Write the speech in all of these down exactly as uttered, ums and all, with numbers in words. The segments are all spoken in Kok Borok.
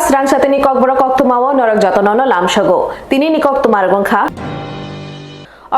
Srang satini kokborok koktwmao norok jotono no lamsogo. Tini ni koktwma rok wngkha.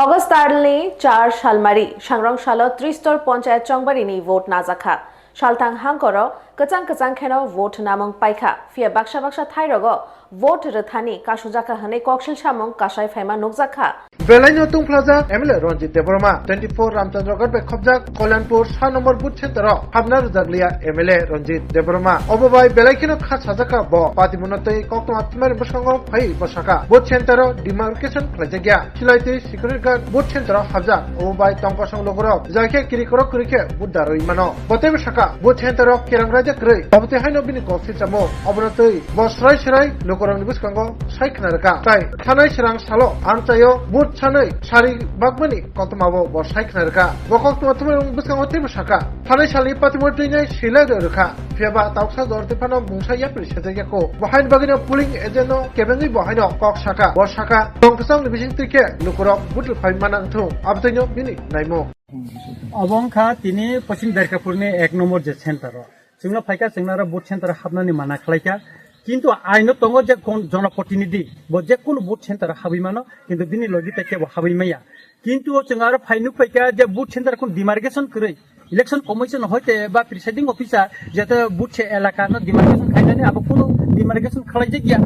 August talni char salmari, sangrong salo Tristor Ponchayat Chongbarini vote najakha. Salthang hangkoro kwchang kwchang kheno vote namung paikha, phiya baksa baksa thairogo vote rwthani kasujakha hwnwi koksil samung kasai phaima nukjakha. Belaino tungphlajak M L A Ranjit Debbarma, twenty-four Ramchandraghat bai khobjak Kalyanpur sa number booth center o habna rwjakliya M L A Ranjit Debbarma. Obo bai belai kheno kha sajakha bo, patimono tei koktwma thumnani bwskango phai bo sakha, booth center o demarcation khlaijakya. Silai tei security guard booth center o habjak, obo bai tongkosong lukurok jai khe kirikorok kwrwi khe booth darwi mano. Bo teibo sakha, booth center o kerang raida kwrwi, abo tei haino bini kok silchamo, obono tei bo swrai swrai lukurokni bwskango sai khna rwkha. Tai thanai srang salo amchaio booth sanwi sari bakmani koktwmao bo sai khna rwkha. Bo koktwma thumnairok bwskango teibo sakha, thanai salni patimo twinai silai rwkha. Phiya ba tabuksa jor tei phano mungsa yapri sejak yako. Bo haini bagwino polling agent no kebengwi bo haino kok sakha. Bo sakha, tong kwchangni bising twi khe lukurok booth rwphai manang thung. Abotwino bini naimung. Obo wngkha tini Poschim Darkapurni ek number je center o. Chwngno phaikha, chwngno aro booth center o habnani mana khlaikha. Kintu aino tongo je kon-, jonoprotinidhi, bo je kunu booth center o habwi mano, kintu bini logi tei kebo habwi maya. Kintu o chwng aro phai nuk paikha je booth center kun demarcation kwrwi. Election Commission hoite ba presiding officer jete booth se elaka no demarcation khainani abo kunu demarcation khlaijakya.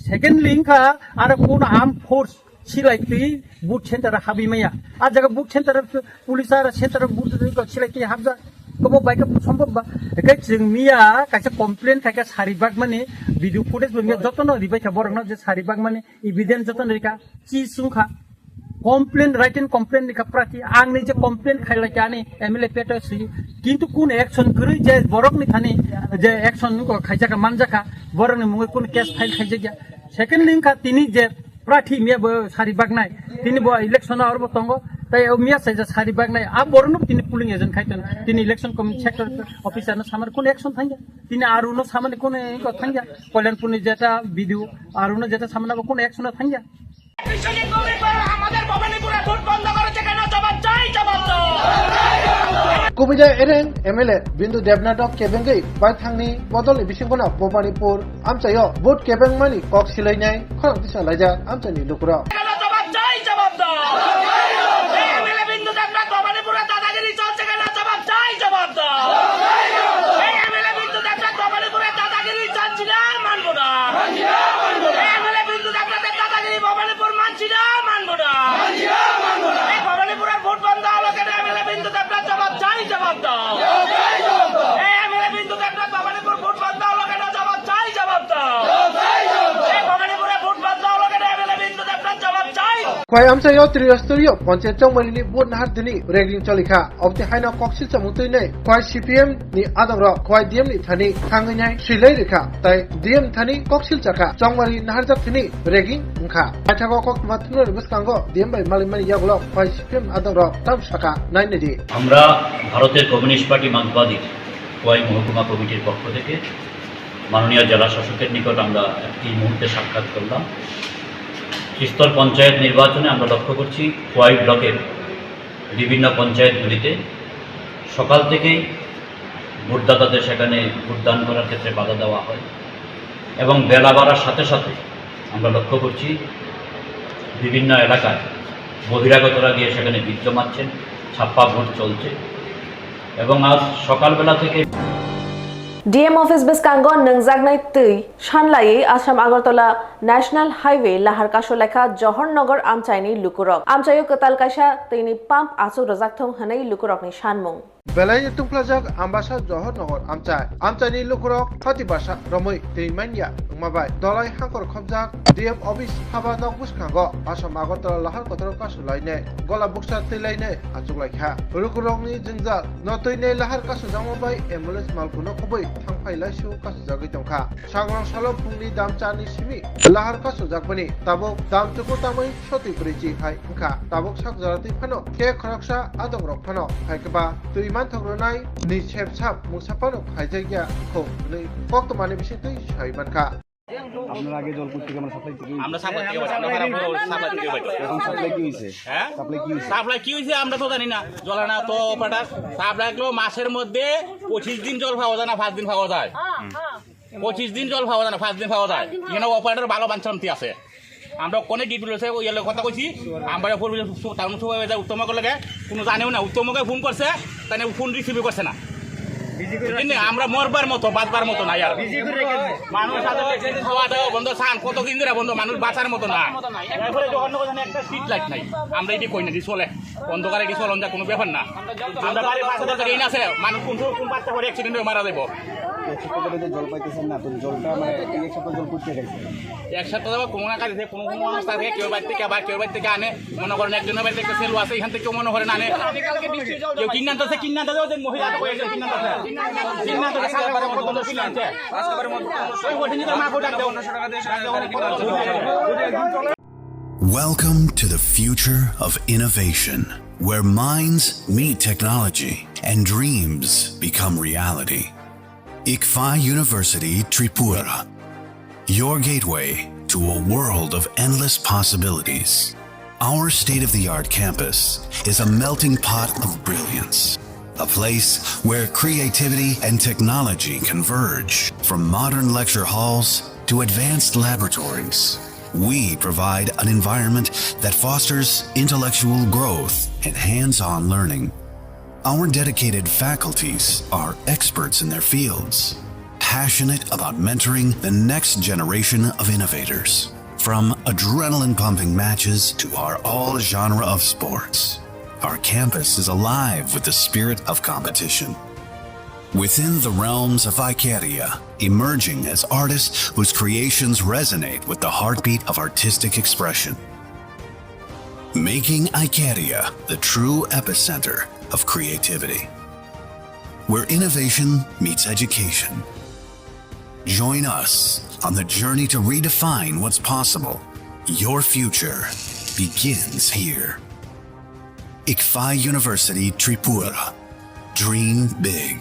Secondly wngkha aro kunu armed force silai twi booth center habwi maya. A jaga booth center police aro center booth silai twi habjak. Kobo bai khe sombhob ba. Ekai chwng miya kaisa complaint khaikha sari bakmani video footage bo miya jotono ribai kha borokno je sari bakmani evidence jotono rikha. Chi sungkha. Complaint, written complaint ni kha prati, ang ni je complaint khailai kha ani M L A peto si, kintu kun action kwrwi je borok ni thani je action nuko khaijak manjak kha, borok ni mungwi kun case file khaijak ya. Second link kha tini je prati miya bo sari baknai, tini bo election aro bo tongo, tai o miya sai je sari baknai, a borok no tini polling agent khai ton, tini election commission sector officer no samar kun action thangya, tini aru no samani kun ko thangya, Kalyanpur ni jeta B D O aru no jeta samana bo kun action thangya. Biswajit গগৈর পর আমাদের ভবানীপুরে ভোট বন্ধ করেছে কেন? জবাব চাই, জবাব দাও। Kubui da ereng M L A Bindu Debnath rok kebengwi baithangni bodolni bisingono Bhobanipur amchaio vote kebengmani kok silainai khorang tisa laijak amchaini lukurok. কেন? জবাব চাই, জবাব দাও। এই M L A বিন্দু দেবনাথ ভবানীপুরে দাদাগিরি চলছে কেন? জবাব চাই, জবাব দাও। এই M L A বিন্দু দেবনাথ ভবানীপুরে দাদাগিরি চাচ্ছি না, মানবো না। এই M L A বিন্দু দেবনাথের দাদাগিরি ভবানীপুর মানছি না, মানবো না। এই ভবানীপুরের ভোট বন্ধ হলো কেন? M L A বিন্দু দেবনাথ জবাব চাই, জবাব দাও। এই M L A বিন্দু দেবনাথ ভবানীপুর ভোট বন্ধ হলো কেন? জবাব চাই, জবাব দাও। এই ভবানীপুরে ভোট বন্ধ হলো কেন? M L A বিন্দু দেবনাথ জবাব চাই। Khwai amchaio Triyostoriyo Ponchayat Chongmarini vote nahar dini regling cholikha. Oboni haino koksil chamung twi nai Khwai C P M ni adongrok Khwai D M ni thani thangwi nai swilai rikha, tai D M thani koksil chakha, chongmari naharjak thini regling wngkha. Paithago koktwma thumnani bwskango D M bai malaimani yagulo Khwai C P M adongrok tam sakha, nainai di. আমরা ভারতের communist party মার্ক্সবাদী খোয়াই মহকুমা কমিটির পক্ষ থেকে মাননীয় জেলা শাসকের নিকট আমরা এই মুহূর্তে সাক্ষাৎ করলাম। ত্রিস্তর পঞ্চায়েত নির্বাচনে আমরা লক্ষ্য করছি খোয়াই ব্লকের বিভিন্ন পঞ্চায়েতগুলিতে সকাল থেকেই ভোটদাতাদের সেখানে ভোটদান করার ক্ষেত্রে বাধা দেওয়া হয় এবং বেলা বাড়ার সাথে সাথে আমরা লক্ষ্য করছি বিভিন্ন এলাকায় বহিরাগতরা গিয়ে সেখানে ভিড় জমাচ্ছেন, ছাপ্পা ভোট চলছে এবং আজ সকালবেলা থেকে D M office bwskango nwngjaknai twi sanlaiwi Assam Agartala National Highway lahar kasu laikha Johor Nagar amchaini lukurok. Amchaio kwtal kaisa twini pump achuk rwjakthung hwnwi lukurokni sanmung. Belaino tungphlajak Ambasa Johor Nagar amchai. Amchaini lukurok hati basa romwi twi manya wngma bai dolai hangkor khobjak D M office haba nok bwskango Assam Agartala lahar kotor kasu lainai gola buksa twi lainai achuk laikha. Lukurokni jwngjal no twi nai lahar kasu jakma bai ambulance malkuno khobwi thangphai laisu kasu jagwi tongkha. Sangrong salo phungni dam charni simi lahar kasu jakmani tabuk dam chukur tangwi sotwi bwrwi chi hai wngkha. Tabuk sak jora twi phano khe khoroksa adongrok phano hai khe ba twi manthok rwnai ni sep sap mungsa phano khaijak ya kho hwnwi koktwmani bisingtwi sai mankha. আপনারা আগে জল কোথা থেকে মানে সাপ্লাই থেকে আমরা সাপ্লাই থেকে পাই, আমরা ভাড়া পুরো সাপ্লাই থেকে পাই। এখন সাপ্লাই কি হয়েছে? হ্যাঁ? সাপ্লাই কি হয়েছে? সাপ্লাই কি হয়েছে আমরা তো জানি না। জলে না তো অপারেটর সাপ্লাই লাগলো মাসের মধ্যে পঁচিশ দিন জল পাওয়া যায় না, পাঁচ দিন পাওয়া যায়। পঁচিশ দিন জল পাওয়া যায় না, পাঁচ দিন পাওয়া যায়। এখানে অপারেটর ভালো বানচান্তি আছে। আমরা কোনে ডিউটি রয়েছে, ওই এলাকার কথা কইছি। আমরা পূর্বে সু-, টাউন সুপারভাইজার উত্তমকে লাগে, কোনো জানেও না। উত্তমকে ফোন করছে, তাই না ফোন রিসিভ করছে না। বুঝলি? আমরা মরবার মতো, বাঁচবার মতো না আর। মানুষ সাধারণ খাওয়া দাওয়া বন্ধ, স্নান কত দিন ধরে বন্ধ, মানুষ বাঁচার মতো না। এরপরে যখন তখন একটা স্ট্রিট লাইট নাই, আমরা এটি কই না, দিস বলে। অন্ধকারে কিছু হলাম যা কোনো ব্যাপার না। আমরা বাড়ির পাশে তো ড্রেন আছে, মানুষ কোন সময় কোন বাচ্চা করে অ্যাক্সিডেন্ট হয়ে মারা যাবো। একশো টাকা দিয়ে জল পাইতেছেন না, তো জলটা মানে এই এক সপ্তাহ জল করতে গেছে। এক সপ্তাহ যাবো কোনো না কাজে কোনো কোনো মানুষ থাকে, কেউ বাড়ি থেকে আবার কেউ বাড়ি থেকে আনে, মনে করেন একজনের বাড়িতে একটা সেলু আছে, এখান থেকে কেউ মনে করেন আনে। কেউ কিনে আনতেছে, কিনে আনতেছে, ওদের মহিলা তো বলেছে কিনে আনতেছে। কিনে আনতেছে, সাত হাজার কত কিনে আনছে। ওই ওঠেনি তো মা কোটা দেবো। Welcome to the future of innovation, where minds meet technology and dreams become reality. ICFAI University Tripura, your gateway to a world of endless possibilities. Our state-of-the-art campus is a melting pot of brilliance, a place where creativity and technology converge, from modern lecture halls to advanced laboratories. We provide an environment that fosters intellectual growth and hands-on learning. Our dedicated faculties are experts in their fields, passionate about mentoring the next generation of innovators. From adrenaline-pumping matches to our all-genre of sports, our campus is alive with the spirit of competition. Within the realms of Icaria, emerging as artists whose creations resonate with the heartbeat of artistic expression. Making Icaria the true epicenter of creativity, where innovation meets education. Join us on the journey to redefine what's possible. Your future begins here. ICFAI University Tripura. Dream big.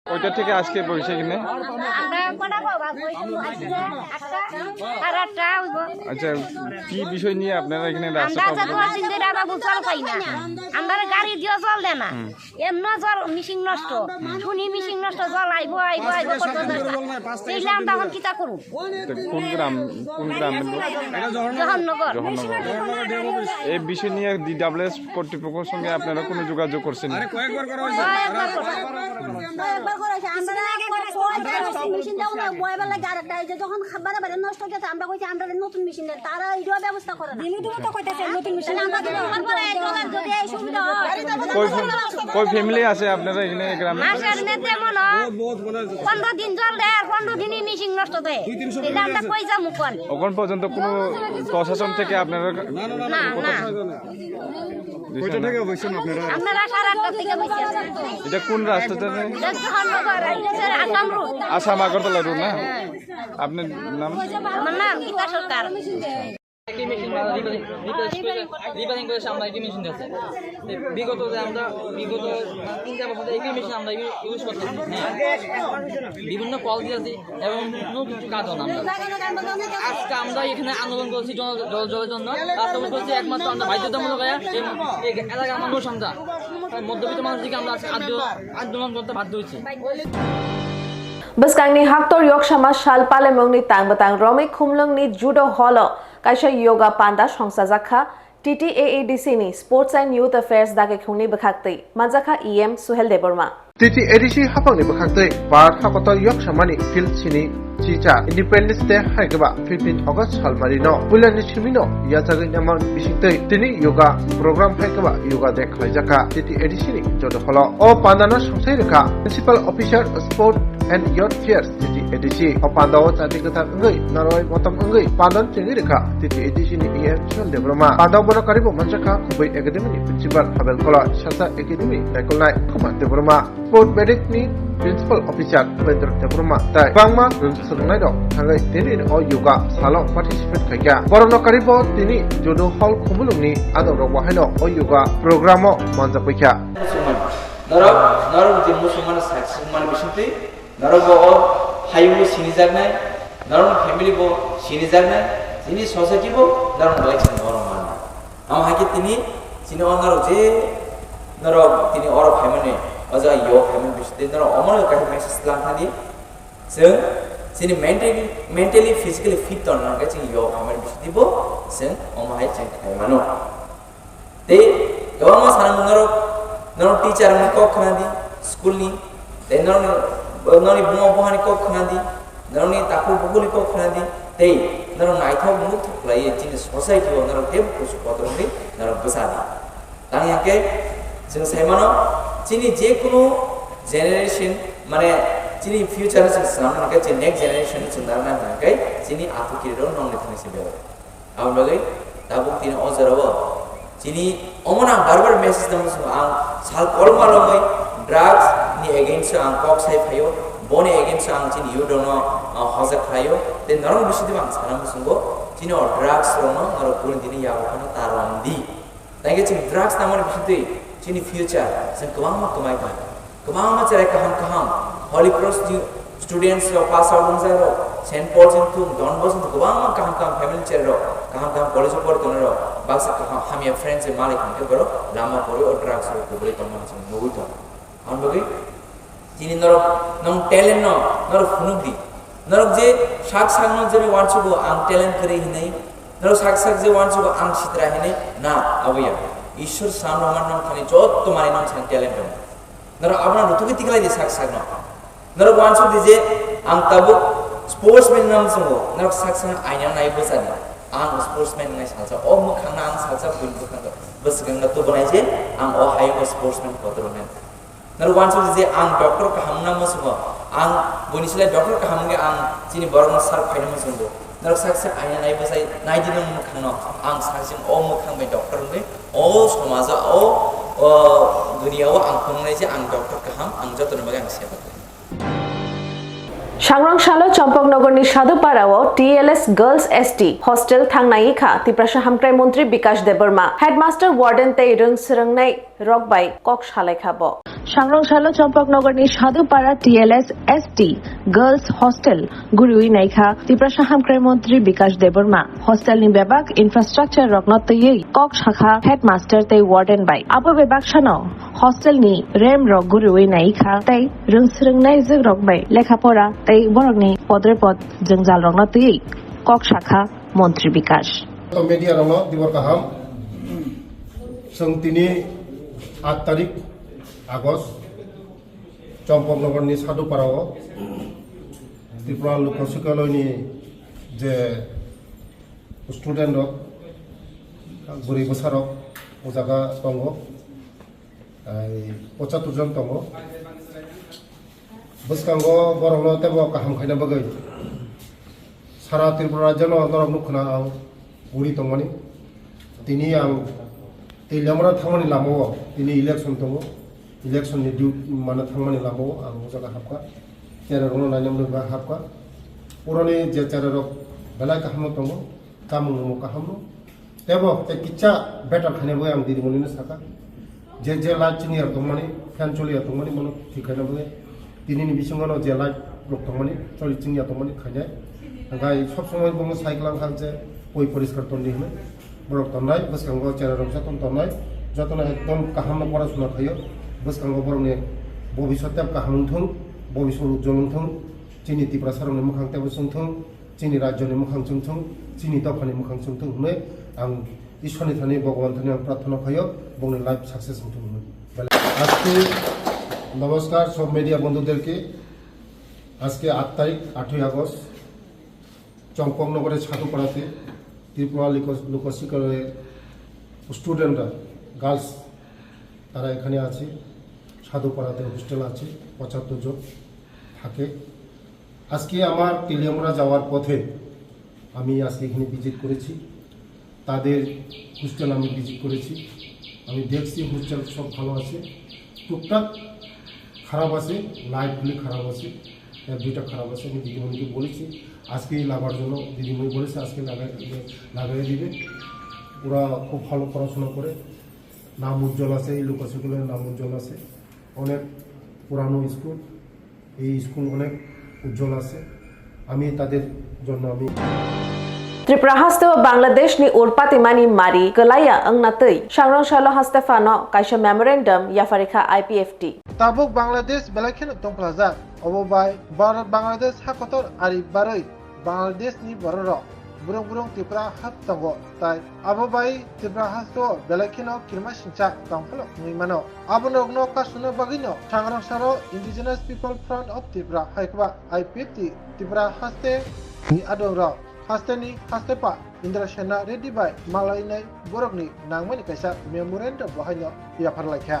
কয়টা থেকে আজকে বসে এখানে? আমরা আচ্ছা, কি বিষয় নিয়ে আপনারা এখানে রাস্তা আমরা অবরোধ? আমরা গাড়ি দিয়ে জল দেয় না। এমন জল মিশিং নষ্ট, শুনি মিশিং নষ্ট, জল আইবো, আইবো, আইবো, করতে করতে। এইগুলা আমরা এখন কিতা করব? তো কোন গ্রাম, কোন গ্রাম? জহরনগর। জহরনগর। এই বিষয় নিয়ে ডিডাব্লিউএস কর্তৃপক্ষের সঙ্গে আপনারা কোনো যোগাযোগ করছেন? আরে কয়েকবার করা হয়েছে। কয়েকবার করা হয়েছে। আমরা একবার করা হয়েছে। আমরা একবার করা হয়েছে। মেশিন দেওয়া না, বয়বার লাগে আরেকটা। এই যে যখন বারে বারে নষ্ট হয়ে গেছে, আমরা কইছি, আমরা নতুন মেশিন দেন। তারা এইটাও ব্যবস্থা করে না। দিনু দিনু তো কইতাছে নতুন মেশিন। তাহলে আমরা তো ব্যবহার করা এই জলের যদি এই সুবিধা হয়। কয় ফ্যা-, কয় ফ্যামিলি আছে আপনারা এখানে গ্রামে? মাসের মধ্যে মনে হয় পনেরো দিন জল দেয়, আর পনেরো দিনই মেশিন নষ্ট দেয়। তাহলে আমরা কই যাবো কোন? এখন পর্যন্ত কোনো প্রশাসন থেকে আপনারা না, না। কয়টা থেকে বসছেন আপনারা? আপনারা সাড়ে আটটা থেকে বসে আছেন। এটা কোন রাস্তা জানেন? এটা জহরনগর, এটা হচ্ছে আসাম রোড। আসাম আগরতলা রোড না? হ্যাঁ। আপনার নাম? আমার নাম গীতা সরকার। একই মেশিন রিপেয়ারিং, রিপেয়ারিং করে, রিপেয়ারিং করে সামনে একই মেশিন আছে। তো বিগত যে আমরা বিগত তিন চার বছর ধরে একই মেশিন আমরা ইউ-, ইউজ করতেছি। হ্যাঁ। বিভিন্ন কল দিয়েছি এবং কোনো কিছু কাজ হয় না আমরা। আজকে আমরা এখানে আন্দোলন করছি জল, জল, জলের জন্য। রাস্তা অবরোধ করছি একমাত্র আমরা বাধ্যতামূলক হয়ে এই, এই এলাকা মানুষ আমরা মধ্যবিত্ত মানুষ দিকে আমরা আজকে আন্দোলন, আন্দোলন করতে বাধ্য হয়েছি। Bwskangni haktor yoksama sal palemungni tang bwtang romwi khumlwngni judo holo kaisa yoga panda songchajakha T T A A D C ni Sports and Youth Affairs dagi khungni bwkhaktwi manjakha E M Suhel Debbarma. T T A D C haphangni bwkhaktwi bar hakotor yoksamani field sini chicha Independence Day hai khe ba fifteen August salmari no puilani simino yachagwi naman bisingtwi tini yoga program hai khe ba yoga day khlaijakha T T A D C ni joto holo. O pandano songchai rwkha Principal Officer Sport and Youth Affairs T T A D C. O pandao chati kwthar wngwi narwai motom wngwi pandan chengwi rwkha T T A D C ni E M Suhel Debbarma. Pandao bono karibo manjakha Khubui Academy ni Principal Habel Koloi, Sasa Academy Naikolnai Kumar Debbarma, Sport Medic ni Principal Officer Upendra Debbarma tai bangma rwng swrwngnairok thangwi tini o yoga salo participate khaikha. Borokno karibo tini Judo Hall Khumulwngni adongrok bo haino o yoga program o manjak paikha. Norok, norok je musulman sak sukmani bisingtwi, norok bo o hayung bo sinijaknai, norok family bo sinijaknai, chini society bo norok belai chini norok manna. Amo hai khe tini chini o norok je norok tini oro phaimani, o jaga yo phaimani bisingtwi norok omo no kaisa message lang thani, chwng chini mentally, mentally, physically fit tongna hwnkhe chini yo phaimani bisingtwi bo chwng omo hai chwng khai mano. Tei kwbangma sana norok, norok teacher ni kok khna di, school ni, tei norok, norok ni buma buha ni kok khna di, norok ni takhuk bukhuk ni kok khna di, tei norok naithok muthok khlai chini society o norok tei kusu kotor wngwi norok bwsa di. Tang ya khe chwng sai mano chini je kunu generation mane chini future no chwng swnam hwnkhe chini next generation no chwng narwknai hwnkhe chini athukirirok nongni thani se bebak. Aboni bagwi tabuk tini o jorao chini omono ang bar bar message tongmani chwng ang sal kolma romwi drugs ni against o ang kok sai phaio, boni against o ang chini youth rokno, ah, hojak khlaio, tei norok bisingtwi ang sana muchungo chini o drugs rokno norok boni tini yago phano ta rom di. Tei khe chwng drugs nangmani bisingtwi chini future chwng kwbangma kwmai tong. Kwbangma cherai kaham kaham Holy Cross ni students rok, pass out wngjak rok, Saint Paul ni thung, Don Bosco ni kwbangma kaham kaham family cherai rok, kaham kaham college o pori tongnai rok, baksa kaham hamya friends ni malik hwnkhe borok lama pori o drugs rok kubui tongmani chwng nugui tongo. Aboni bagwi chini norok nong talent no norok phunuk di. Norok je sak sak no je uansugo ang talent kwrwi hinwi, norok sak sak je uansugo ang sitra hinwi, na, abo ya. Ishwar sam rok man nong thani jotto manwi nong thani talent dong. Norok abono rutugwi tikhlai di sak sakno. Norok uansuk di je ang tabuk sportsman wngna muchungo, norok sak sakno aina nai bwsa di. Ang sportsman wngnai salsa, o mwkhangno ang salsa buini bwkhangno bwswkangno tubunai je ang o hayungo sportsman kotor wngnai. Norok uansuk di je ang doctor kaham wngna muchungo, ang buini slai doctor kaham wngwi ang chini borokno serve khaina muchungo. Norok sak sak aina nai bwsai nai di nang mwkhangno, ang sak sing o mwkhang bai doctor wngwi o somajo o, o duniya o ang phunuknai je ang doctor kaham, ang jotoni bagwi ang seba khlai. Sangrong salo Champaknagar ni Sadhupara o T L S Girls S T hostel thangnai kha Tiprasa Hamkrai Montri Bikash Debbarma, headmaster, warden tei rwng swrwngnai rok bai kok salai kha bo. Sangrong salo Champaknagarni Sadhupara T L S S T Girls Hostel guriwi naikha Tiprasa Hamkrai Montri Bikash Debbarma. Hostelni bebak infrastructure rokno twiwi kok sakha headmaster tei warden bai. Abo bebak sano hostelni ramp rok guriwi naikha tei rwngsrwngnai jwk rok bai lekha pora tei borokni podre pod jwngjal rokno twiwi kok sakha Montri Bikash. Media rokno dibor kaham. Chwng tini aat tarik August, Champaknagarni Sadhupara o Tripura Lok Sikaloyni je student rok, bwrwi bwsa rok o jaga tongo, ai pochattor jon tongo. Bwskango borokno teibo kaham khaina bagwi sara Tripura rajyono norok nukho na ang uri tongmani. Tini ang Teliamura thangmani lamao tini election tongo. Election ni due mana thangmani lamao ang o jaga hapkha. Chera rokno nainani bagwi hapkha. Puroni je chera rok belai kaham no tongo. Kamung rok kaham no. Teibo tei kisa better khaina bagwi ang didimoni no sakha. Je je light chwngya tongmani, fan choliya tongmani, bono thik khaina bagwi. Tini ni bisingo no je light rok tongmani, choli chwngya tongmani khainai. Hwnkhe sob somoi bono cycle wngkha je poi poriskar tongdi hwnwi. Borok tongnai, bwskango chera rok jotono tongnai, jotono ekdom kaham no porasuna khaio. Bwskango borokni bobiswt tei kaham wngthung, bobiswt ujjol wngthung, chini Tiprasa rokni mwkhang teibo chwngthung. Chini rajyoni mwkhang chwngthung, chini dophani mwkhang chwngthung hwnwi ang Ishwarni thani, Bhagwan thani ang prarthana khaio, bongni life success wngthung hwnwi. আজকে নমস্কার সব মিডিয়া বন্ধুদেরকে। আজকে আট তারিখ, আটই আগস্ট, চম্পকনগরের সাধুপাড়াতে ত্রিপুরা লোক-, লোকশিক্ষালয়ের স্টুডেন্টরা, গার্লস, তারা এখানে আছে, সাধুপাড়াতে হোস্টেল আছে, পঁচাত্তর জন থাকে। আজকে আমার তেলিয়ামুড়া যাওয়ার পথে আমি আজকে এখানে ভিজিট করেছি, তাদের হোস্টেল আমি ভিজিট করেছি। আমি দেখছি হোস্টেল সব ভালো আছে, টুকটাক খারাপ আছে, লাইটগুলি খারাপ আছে, এক দুইটা খারাপ আছে। আমি দিদিমণিকে বলেছি আজকেই লাগার জন্য, দিদিমণি বলেছে আজকে লাগাই, লাগাই দিবে। ওরা খুব ভালো পড়াশোনা করে, নাম উজ্জ্বল আছে, এই লোকশিক্ষালয়ের নাম উজ্জ্বল আছে। অনেক পুরানো স্কুল, এই স্কুল অনেক উজ্জ্বল আছে। আমি তাদের জন্য আমি Tripura haste o Bangladesh ni urpati mani mari kwlaiya wngna twi Sangrong salo haste phano kaisa memorandum yapharikha I P F T. Tabuk Bangladesh belai kheno tongphlajak, obo bai Bharat Bangladesh ha kotor ari barwi Bangladesh ni bororok burung burung Tripura hap tongo, tai abo bai Tripura haste o belai kheno kirima singcha tongphalo wngwi mano. Abo norokno kasuna bagwino Sangrong salo Indigenous People Front of Tripura hai khe ba I P F T Tripura haste ni adongrok haste ni haste pa Indra Sena Reddy bai malainai borokni nangmani kaisa memorandum bo haino yaphar laikha.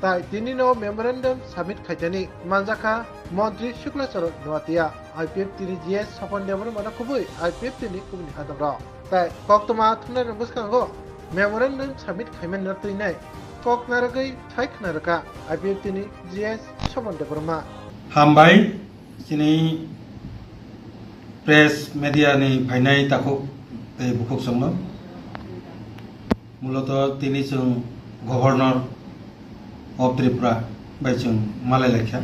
Tai tini no memorandum submit khaitani manjakha Montri Shukla Charan Noatia, I P F T ni G S Sopon Debbarma no kubui I P F T ni kubuni hadamrok. Tai koktwma thumnairok bwskango memorandum submit khaimani no twinai kok narwgwi thai khna rwkha I P F T ni G S Sopon Debbarma. Hambai. Chini press media ni phainai takhuk tei bukhuk chwngno. Muloto tini chwng Governor of Tripura bai chwng malai laikha.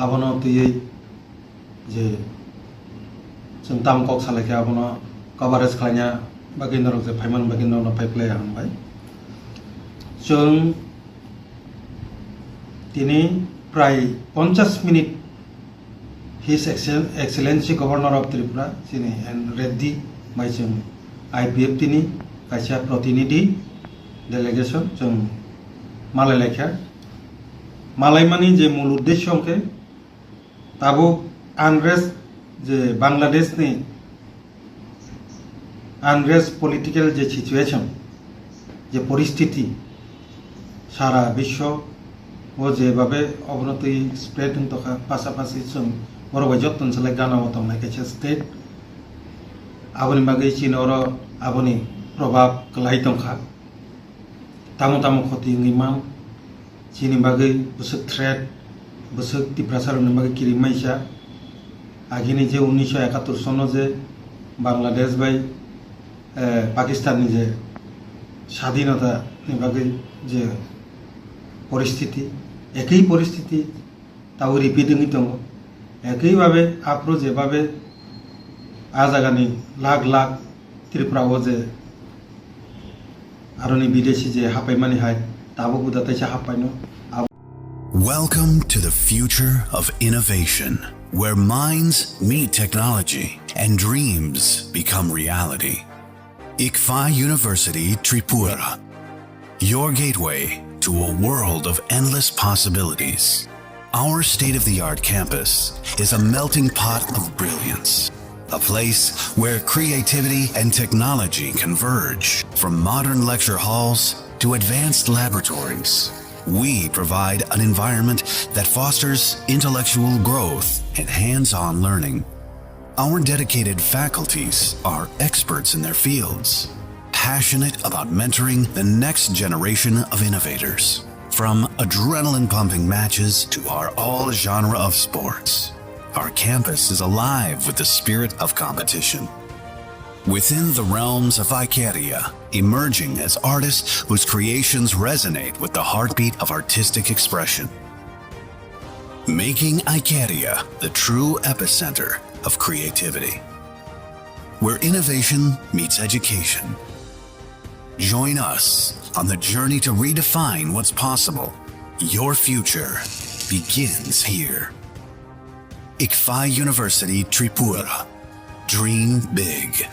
Abono twiwi je chwng tamo kok salaikha abono coverage khlaina bagwi norok je phaiman bagwi norokno phai phlai hambai. Chwng tini prai ponchash minute His Excel-, Excellency Governor of Tripura, chini N Reddy bai chwng I P F T ni kaisa protinidhi delegation chwng malai laikha. Malaimani je mul uddesyo hwnkhe tabuk unrest je Bangladesh ni unrest political je situation, je poristiti, sara biswo o je babe obono twi spread wng tongkha, pasapasi chwng borok bai jotto ni salai gana o tongnai kaisa state. Aboni bagwi chini oro aboni probab kwlai tongkha. Tamo tamo khoti wngwi man, chini bagwi bwswk threat, bwswk Tiprasa rokni bagwi kirimai sa. Agini je unnisho ekattor sono je Bangladesh bai, eh, Pakistan ni je sadhinota ni bagwi je poristiti, Ekei poristiti tabo repeat wngwi tongo. Ekei babe aphuru je babe a jagani lakh lakh Tripura o je aroni bidesi je hapaimani hai tabuk buda taisa hapaino. Welcome to the future of innovation, where minds meet technology and dreams become reality. ICFAI University Tripura, your gateway to a world of endless possibilities. Our state of the art campus is a melting pot of brilliance, a place where creativity and technology converge. From modern lecture halls to advanced laboratories, we provide an environment that fosters intellectual growth and hands on learning. Our dedicated faculties are experts in their fields, passionate about mentoring the next generation of innovators. From adrenaline pumping matches to our all genre of sports, our campus is alive with the spirit of competition. Within the realms of Icaria, emerging as artists whose creations resonate with the heartbeat of artistic expression. Making Icaria the true epicenter of creativity, where innovation meets education. Join us on the journey to redefine what's possible. Your future begins here. ICFAI University Tripura. Dream big.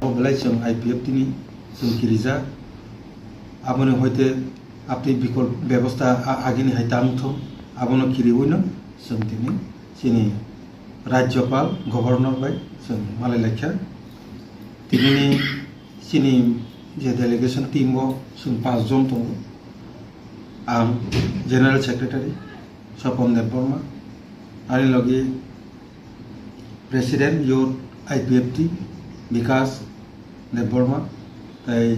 O belai chwng I P F T ni chwng kirijak, aboni hoite abtwi bikol bebosta a-, agini hai tang thung, abono kiriwino chwng tini chini Rajyapal, Governor bai chwng malai laikha. Tinini chini je delegation team o chwng paanch jon tongo. Ang General Secretary Swapan Debbarma, ani logi President Youth I P F T Bikash Debbarma, tei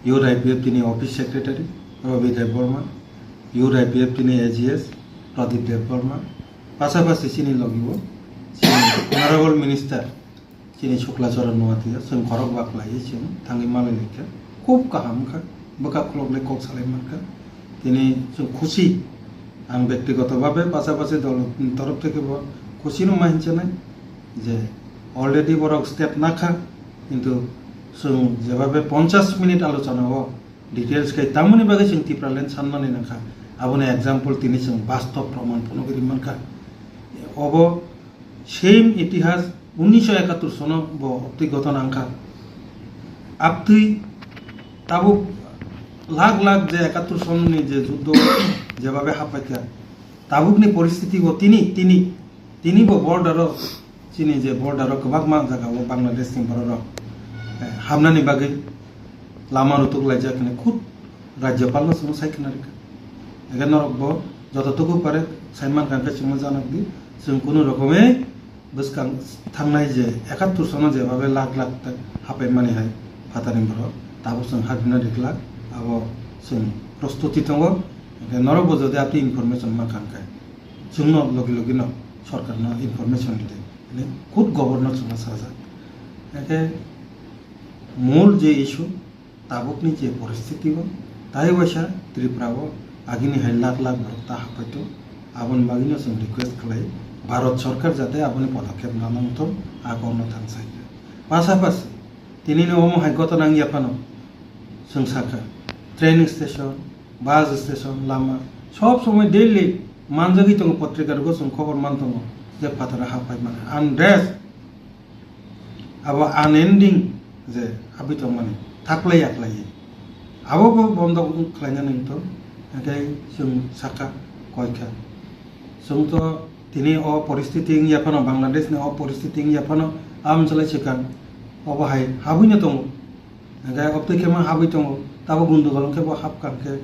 Youth I P F T ni Office Secretary Ravi Debbarma, Youth I P F T ni A G S Pradip Debbarma, pasapasi chini logi o Honorable Minister, chini Shukla Charan Noatia, chwng khorok ba khlaiwi chwng thangwi malai laikha. Khub kaham wngkha, bwkha khulok le kok salai mankha. Tini chwng khusi, ang byaktigoto bhabe pasapasi dol torof theke bo khusi no ma hinchanai je already borok step nakha, kintu chwng jebhabe ponchash minute alochona o details khai tamoni bagwi chwng Tipraland sanmani nangkha, aboni example tini chwng bastob proman phano giri mankha. Obo same itihas unnisho ekattor sono bo obtwi goton angkha. Abtwi tabuk lakh lakh je ekattor sononi je juddo jebhabe happaikha, tabukni poristiti bo tini, tini, tini bo border o, chini je border o kwbangma jaga o Bangladesh ni borok rok, eh, hamnani bagwi lama rutuk laijak hwnwi khud Rajyapal no chwngno sai khna rikha. Ege norok bo joto tuku pare sai mankha hwnkhe chwngno janok di, chwng kunu rokome bwskang thangnai je ekattor sono jebhabe lakh lakh ta hapai mani hai phatani borok tabuk chwng hapina rikla, abo chwng prostuti tongo. Hwnkhe norok bo jodi ati information mankha hwnkhe chwngno logi logi no sorkar no information ridi, hwnwi khud governor chwngno sajak. Hwnkhe mul je issue, tabukni je poristiti o, tai waisa Tripura o agini hai lakh lakh borok ta hapaitu, aboni bagwino chwng request khlai, Bharat Sarkar jate aboni podokkhep nanang thung, a kokno thangsai. Pasapasi, tinini omo hai gotona wngya phano, chwng sakha, train station, bus station, lama, sob somoi daily manjagwi tongo, potrika rogo chwng khobor man tongo, je phataro hapai mane, unrest, abo unending je habwi tongmani, thaklai yaklai. Abo bo bondo khlainani wngtong, hwnkhe chwng sakha, koikha. Chwng to tini o poristiti wngya phano, Bangladesh ni o poristiti wngya phano, aboni salai swkang obo hai habwino tongo. Hwnkhe obtwi khe ma habwi tongo, tabo gundugol wngkhe bo hapkha hwnkhe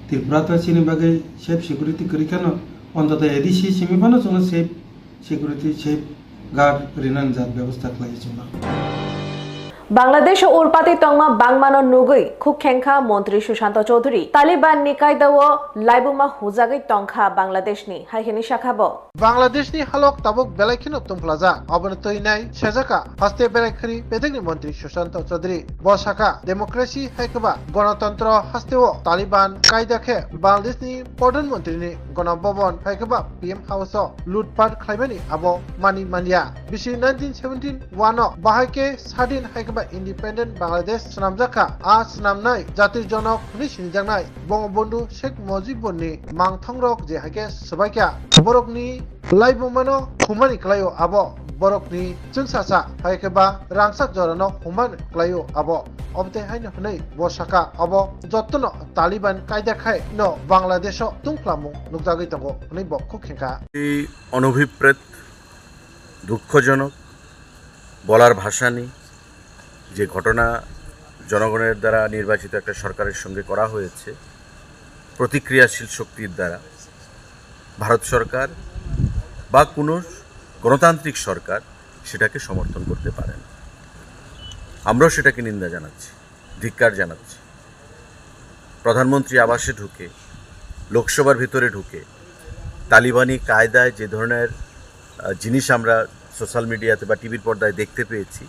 Tripura to chini bagwi safe security kwrwi kheno, ontoto A D C simi phano chwngno safe security, safe guard rinani jat bebosta khlai chwngno. Bangladesh o urpati tongma bangmano nugwi khuk khengkha Montri Sushanta Chowdhury. Taliban ni kaidao laibuma hujagwi tongkha Bangladesh ni, hai hwnwi sakha bo. Bangladesh ni halok tabuk belai kheno tungphlajak, obono twi nai sejaka haste belai khri bedekni Montri Sushanta Chowdhury. Bo sakha, democracy hai khe ba gonotontro hasteo Taliban kaida khe Bangladesh ni Pradhan Montri ni Gono Bhavan hai khe ba P M House o lutpat khlaimani abo mani manya. Bisi nineteen seventeen one o bahai khe sadin hai khe ba independent Bangladesh swnamjakha. A swnamnai jatir jonok hwnwi sinijaknai Bongobondhu Sheikh Mujibur ni mangthongrok je hai khe swbaikha, borokni laibumano humani klaio abo, borokni chwngsasa hai khe ba rangchak jorano humani klaio abo. Obotei haino hwnwi bo sakha, obo jottono Taliban kaida khai no Bangladesho tungphlamung nukjagwi tongo hwnwi bo khuk khengkha. এই অনভিপ্রেত, দুঃখজনক, বলার ভাষা নেই যে ঘটনা জনগণের দ্বারা নির্বাচিত একটা সরকারের সঙ্গে করা হয়েছে, প্রতিক্রিয়াশীল শক্তির দ্বারা ভারত সরকার বা কোনো গণতান্ত্রিক সরকার সেটাকে সমর্থন করতে পারে না। আমরাও সেটাকে নিন্দা জানাচ্ছি, ধিক্কার জানাচ্ছি। প্রধানমন্ত্রী আবাসে ঢুকে, লোকসভার ভিতরে ঢুকে, তালিবানি কায়দায় যে ধরনের, আহ, জিনিস আমরা সোশ্যাল মিডিয়াতে বা টিভির পর্দায় দেখতে পেয়েছি,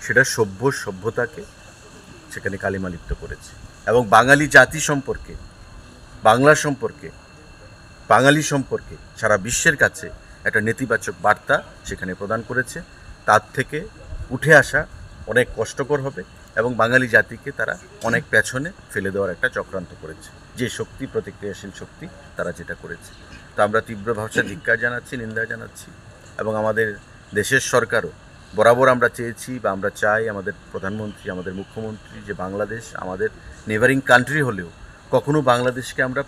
সেটা সভ্য সভ্যতাকে সেখানে কালিমালিপ্ত করেছে। এবং বাঙালি জাতি সম্পর্কে, বাংলা সম্পর্কে, বাঙালি সম্পর্কে সারা বিশ্বের কাছে একটা নেতিবাচক বার্তা সেখানে প্রদান করেছে। তার থেকে উঠে আসা অনেক কষ্টকর হবে এবং বাঙালি জাতিকে তারা অনেক পেছনে ফেলে দেওয়ার একটা চক্রান্ত করেছে। যে শক্তি, প্রতিক্রিয়াশীল শক্তি, তারা যেটা করেছে, তো আমরা তীব্র ভাষায় ধিক্কার জানাচ্ছি, নিন্দা জানাচ্ছি। এবং আমাদের দেশের সরকারও বরাবর আমরা চেয়েছি বা আমরা চাই আমাদের প্রধানমন্ত্রী, আমাদের মুখ্যমন্ত্রী যে বাংলাদেশ আমাদের নেবারিং কান্ট্রি হলেও কখনো বাংলাদেশকে আমরা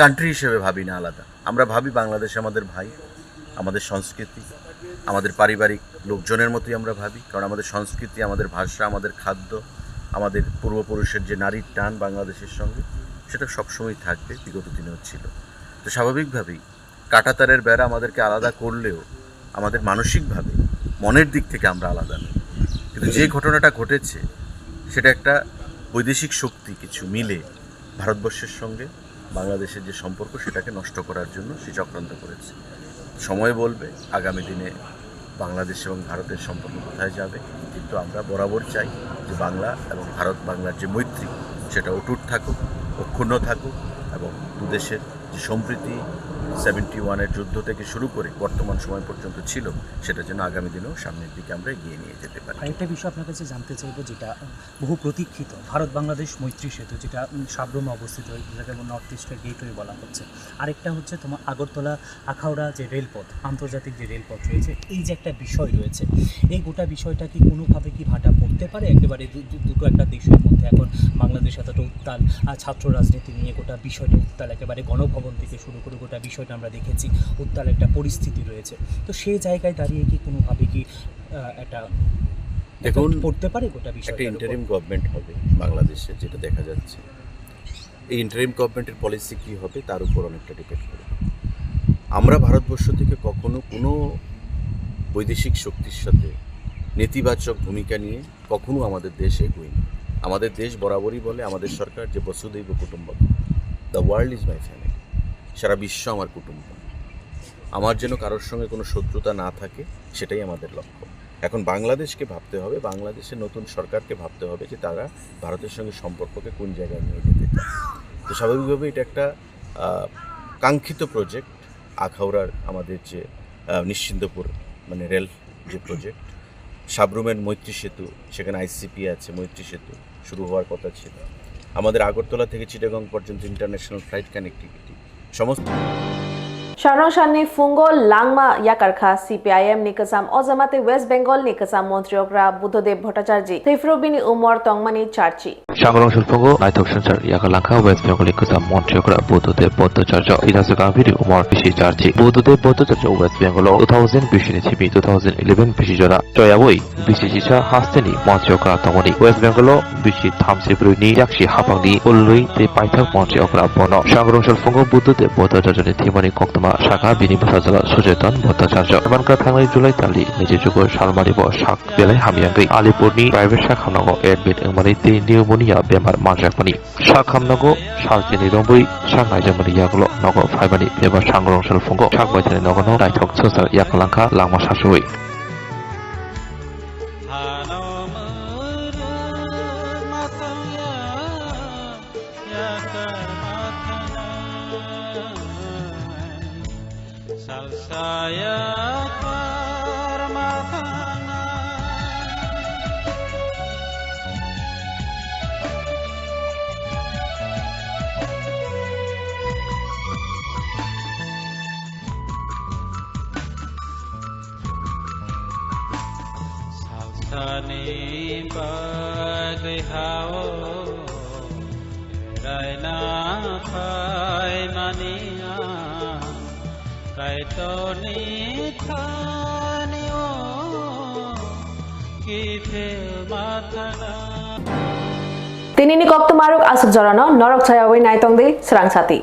কান্ট্রি হিসেবে ভাবি না আলাদা। আমরা ভাবি বাংলাদেশ আমাদের ভাই, আমাদের সংস্কৃতি, আমাদের পারিবারিক লোকজনের মতোই আমরা ভাবি, কারণ আমাদের সংস্কৃতি, আমাদের ভাষা, আমাদের খাদ্য, আমাদের পূর্বপুরুষের যে নাড়ির টান বাংলাদেশের সঙ্গে, সেটা সবসময় থাকবে, বিগত দিনেও ছিল। তো স্বাভাবিকভাবেই কাঁটাতারের বেড়া আমাদেরকে আলাদা করলেও আমাদের মানসিকভাবে, মনের দিক থেকে আমরা আলাদা নই। কিন্তু যে ঘটনাটা ঘটেছে, সেটা একটা বৈদেশিক শক্তি কিছু মিলে ভারতবর্ষের সঙ্গে বাংলাদেশের যে সম্পর্ক, সেটাকে নষ্ট করার জন্য সে চক্রান্ত করেছে। সময় বলবে আগামী দিনে বাংলাদেশ এবং ভারতের সম্পর্ক কোথায় যাবে, কিন্তু আমরা বরাবর চাই যে বাংলা এবং ভারত বাংলার যে মৈত্রী, সেটা অটুট থাকুক, অক্ষুণ্ণ থাকুক, এবং দু দেশের যে সম্প্রীতি সেভেন্টি ওয়ানের যুদ্ধ থেকে শুরু করে বর্তমান সময় পর্যন্ত ছিল, সেটা যেন আগামী দিনেও সামনের দিকে আমরা এগিয়ে নিয়ে যেতে পারি। আরেকটা বিষয় আপনার কাছে জানতে চাইবো, যেটা বহু প্রতীক্ষিত ভারত বাংলাদেশ মৈত্রী সেতু, যেটা, উম, সাব্রুমে অবস্থিত, যেটাকে নর্থ ইস্টের গেটওয়ে বলা হচ্ছে। আরেকটা হচ্ছে তোমার আগরতলা আখাউড়া যে রেলপথ, আন্তর্জাতিক যে রেলপথ রয়েছে, এই যে একটা বিষয় রয়েছে, এই গোটা বিষয়টা কি কোনোভাবে কি ভাটা পড়তে পারে? একেবারে দু-, দু-, দুটো একটা দেশের মধ্যে এখন বাংলাদেশ এতটা উত্তাল, আর ছাত্র রাজনীতি নিয়ে গোটা বিষয়টা উত্তাল, একেবারে গণভবন থেকে শুরু করে গোটা বিষয়টা আমরা দেখেছি, উত্তাল একটা পরিস্থিতি রয়েছে। তো সেই জায়গায় দাঁড়িয়ে কি কোনোভাবে কি, আহ, একটা, একটা দেখুন, পড়তে পারে গোটা একটা বিষয়টার উপর? ইন্টারিম গভর্নমেন্ট হবে বাংলাদেশে, যেটা দেখা যাচ্ছে। এই ইন্টারিম গভর্নমেন্টের পলিসি কী হবে, তার উপর অনেকটা ডিপেন্ড করে। আমরা ভারতবর্ষ থেকে কখনো কোনো বৈদেশিক শক্তির সাথে নেতিবাচক ভূমিকা নিয়ে কখনো আমাদের দেশ এগোয়নি। আমাদের দেশ বরাবরই বলে, আমাদের সরকার, যে বসুধৈব কুটুম্বকম, the world is my family, সারা বিশ্ব আমার কুটুম্ব। আমার যেন কারোর সঙ্গে কোনো শত্রুতা না থাকে, সেটাই আমাদের লক্ষ্য। এখন বাংলাদেশকে ভাবতে হবে, বাংলাদেশের নতুন সরকারকে ভাবতে হবে যে তারা ভারতের সঙ্গে সম্পর্ককে কোন জায়গায় নিয়ে যেতে চায়। তো স্বাভাবিকভাবে এটা একটা, আহ, কাঙ্ক্ষিত প্রজেক্ট, আখাউড়ার আমাদের যে, আহ, নিশ্চিন্তপুর, মানে, রেল যে প্রজেক্ট, সাবরুমের মৈত্রী সেতু, সেখানে আইসিপি আছে, মৈত্রী সেতু শুরু হওয়ার কথা ছিল। আমাদের আগরতলা থেকে চিটাগং পর্যন্ত ইন্টারন্যাশনাল ফ্লাইট কানেক্টিভিটি, সমস্ত Sharno Shanni Phungo Langma Yakarkha C P I M ni Kwcham Ojama tei West Bengal ni Kwcham Montri Okra Buddhadev Bhattacharjee, Thwiphrw bini umor tongmani charchi. Sangrong Sulphungo Naithok Swngchar Yakarlangkha West Bengal ni Kwcham Montri Okra Buddhadev Bhattacharjee, Inaswk Gambhir ni umor bisi charchi. Buddhadev Bhattacharjee West Bengal o two thousand bisi ni simi two thousand eleven bisi jora choyawi bisi sisa hasteni Montri Okra tongmani. West Bengal o bisi thamsi brwi ni yaksi hapang ni ulrwi tei paithak Montri Okra bono. Sangrong Sulphungo Buddhadev Bhattacharjee ni thwimani koktwma sakha bini bwsajwla Suchetan Bhattacharjee. Emankha thangnai July tali naichi chugo salmani bo sak belai hamyangwi Alipur ni private sak hamnago admit wngmani tei pneumonia bemar manjakmani. Sak hamnago salchini romwi sak naijakmani yagulo nogo phaimani bebak Sangrong Sulphungo sak baithani nogo no naithok swngchar yakalangkha langma sachuwi. Salsaya parmatana. Salsani bagwi hao raina phaimani ang Kaitorni thani o kiphil mathana. Tinini koktwma rok aswk jorano norok chayawi naitongdi swrang sati.